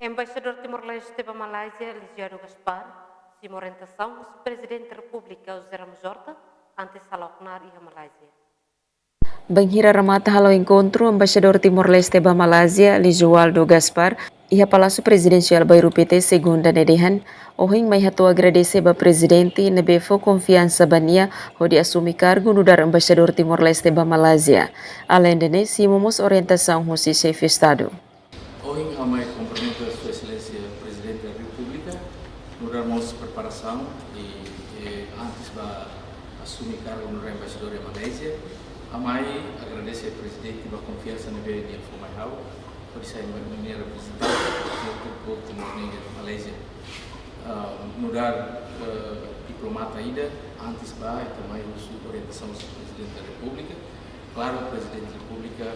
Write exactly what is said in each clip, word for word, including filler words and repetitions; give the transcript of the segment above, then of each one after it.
Embaixadór Timor-Leste ba Malázia, Lisiado Gaspar, simu orientasaun husi Prezidente Repúblika José Ramos Horta, antes hala'o knaar iha Malázia. Bainhira remata halo enkontru, Embaixadór Timor-Leste ba Malázia, Lisiado Gaspar, iha Palásiu Prezidensiál Bairru Pité, Segunda ne'e dehan, ohin mai hato'o agradese ba Prezidente ne'ebé fó konfiansa ba nia hodi asume kargu nu'udar Embaixadór Timor-Leste ba Malázia. Aleinde ne'e, simu mós orientasaun husi Xefe Estadu. Ohin ha'u mai kumprimenta Sua Exelénsia Prezidente da Repúblika, nu'udar mós preparasaun i, i antes ba asume kargu nu'udar Embaixadór iha Malázia, ha'u mai agradese Prezidente ba konfiansa ne'ebé nia fó mai ha'u, hodi sai ema nia reprezentante iha povu Timor-Leste iha Malázia. Ah, nu'udar, eh, diplomata ida, antes ba ita mai husu orientasaun husi Prezidente da Repúblika. Klaru, Prezidente da Repúblika,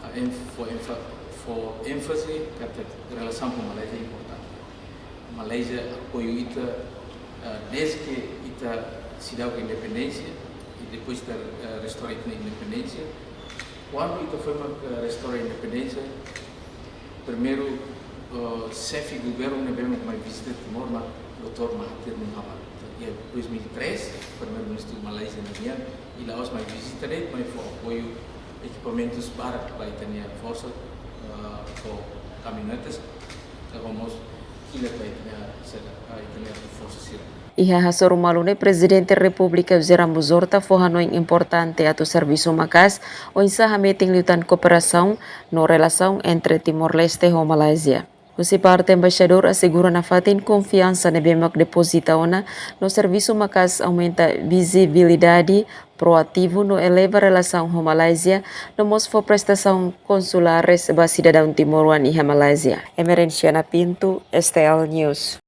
ah, enf-, fó enfa-, fó énfaze katak relasaun ho Malázia importante. Malázia apoiu ita, ah, dezde ke ita seidauk independénsia i depois ita, ah, restaura ita-nia independénsia. Kuandu ita foin mak, ah, restaura independénsia, primeiru, ah, xefe governu ne'ebé mak mai vizita Timor mak Doutór Mahathir Mohamad. Iha dois mil e três, Primeiru-Ministru Malázia nian, i la'ós mai vizita de'it, mai fó apoiu ekipamentus barak ba ita-nia forsa, ah, fó kamionetas, i mós kilat ba ita-nia sira, ba ita-nia forsa sira. Iha hasoru malu ne'e, Prezidente Repúblika José Ramos Horta fó hanoin importante atu servisu maka'as oinsá hametin liután kooperasaun no relasaun entre Timor-Leste ho Malázia. Husi parte Embaixadór asegura nafatin konfiansa ne'ebé mak depozita ona no servisu maka'as aumenta vizibilidade, proativu no eleva relasaun ho Malázia, no mós fó prestasaun konsulares ba sidadaun timoroan iha Malázia. Emerenciana Pinto, S T L News.